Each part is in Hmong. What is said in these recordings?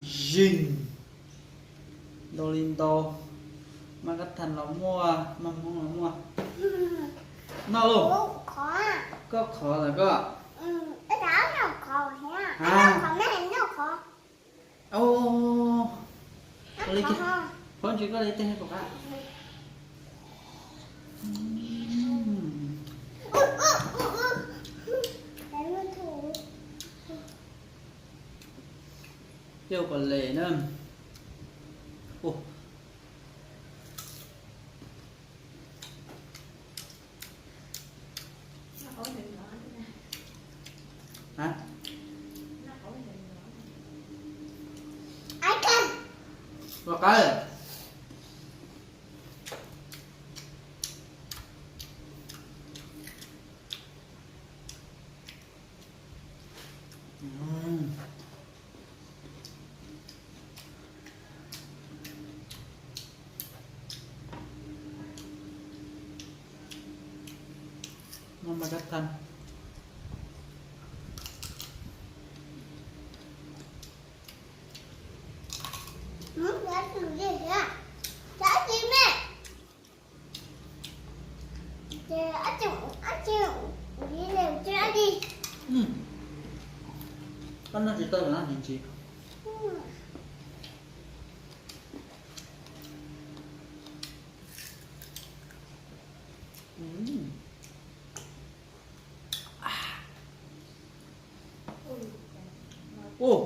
Zis, ntau li ntau, maj kab thas los muaj, maj hmoob los muaj. Noj lauj. Koj qhov los koj? Qhov ntsis koj li tej pom qab. Peb ua kom lem na. Ua qab. Muaj maj kab thas. Koj noj tsis tau, noj tsis tsis. Ua,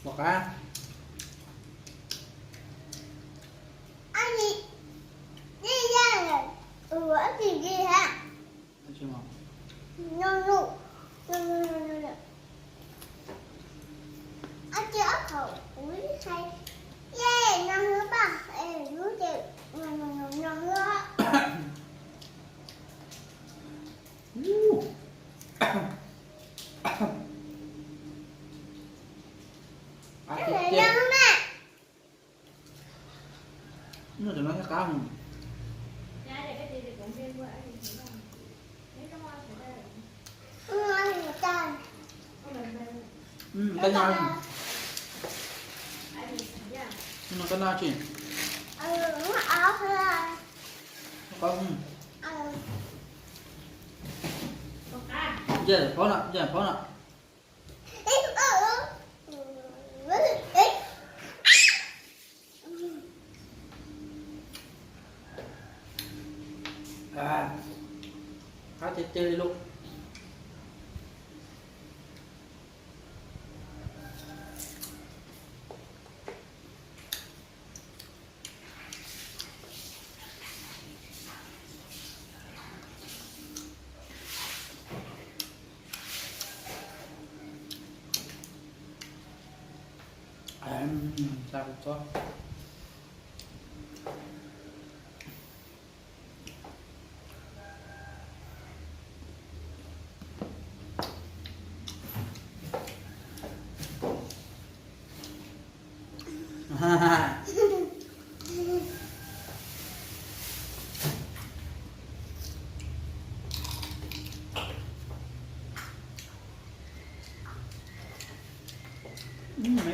pom qab. Noj cov no thiaj qab. Koj noj, koj noj tsis? Ntsia phob no, ntsia phob no. Qab tiag tiag li lauj.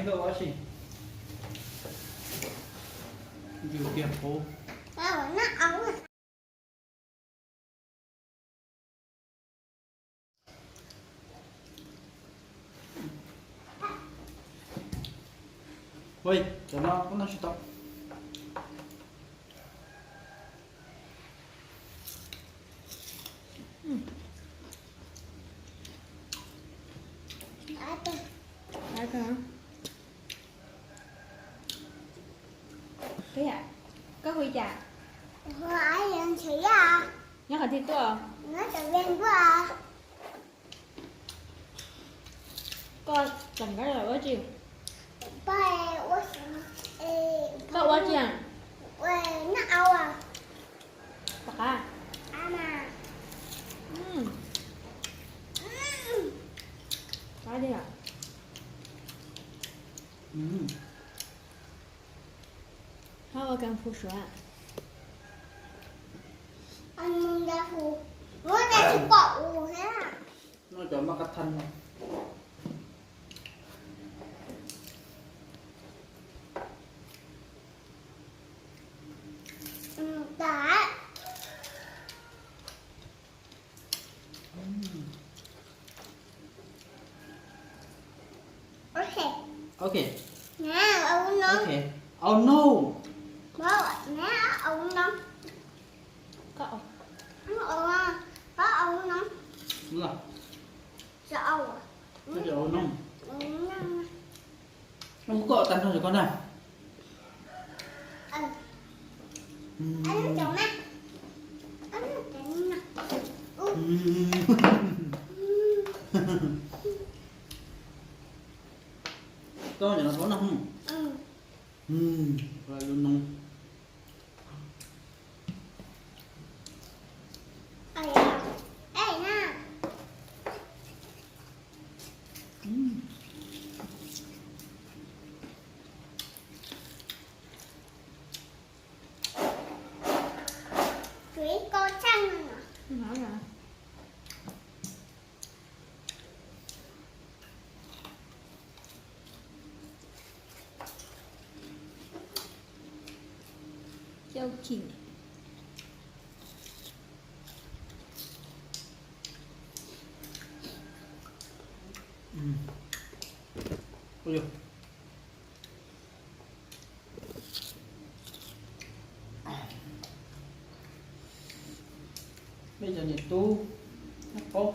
Ua si, yus tiag qhuav. Ua, cov no koj noj tsis tau. Koj hu li cas? Nyob qhov twg tuaj? Koj tseem kab los ua tsi? Koj ua tsi? Pom qab. Qab tiag. Ub, hab ua kas phu suav. Mus nta hu, ua tas tsis pom us thiab. Noj cov maj kab thaj no. Ok. Ok. Oh no. Koj tag nrho rau koj na. Koj cov no paub noj. Lub noob. Cau khim. Mej cov niam tub, paub.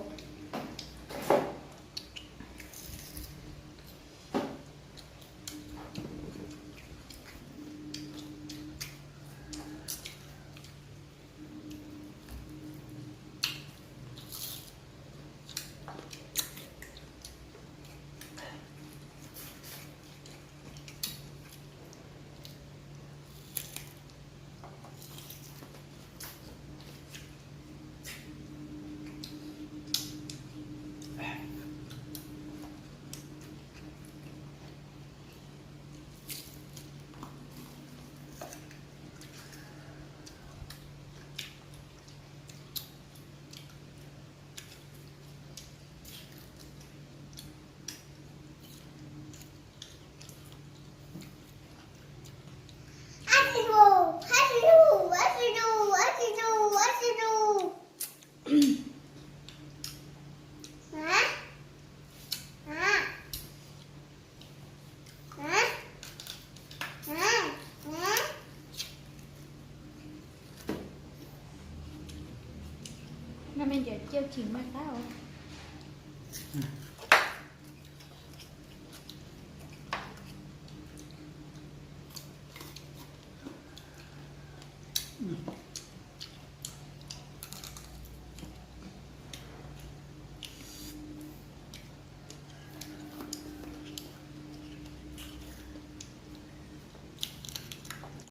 No me ntawd cau chim mas qab os.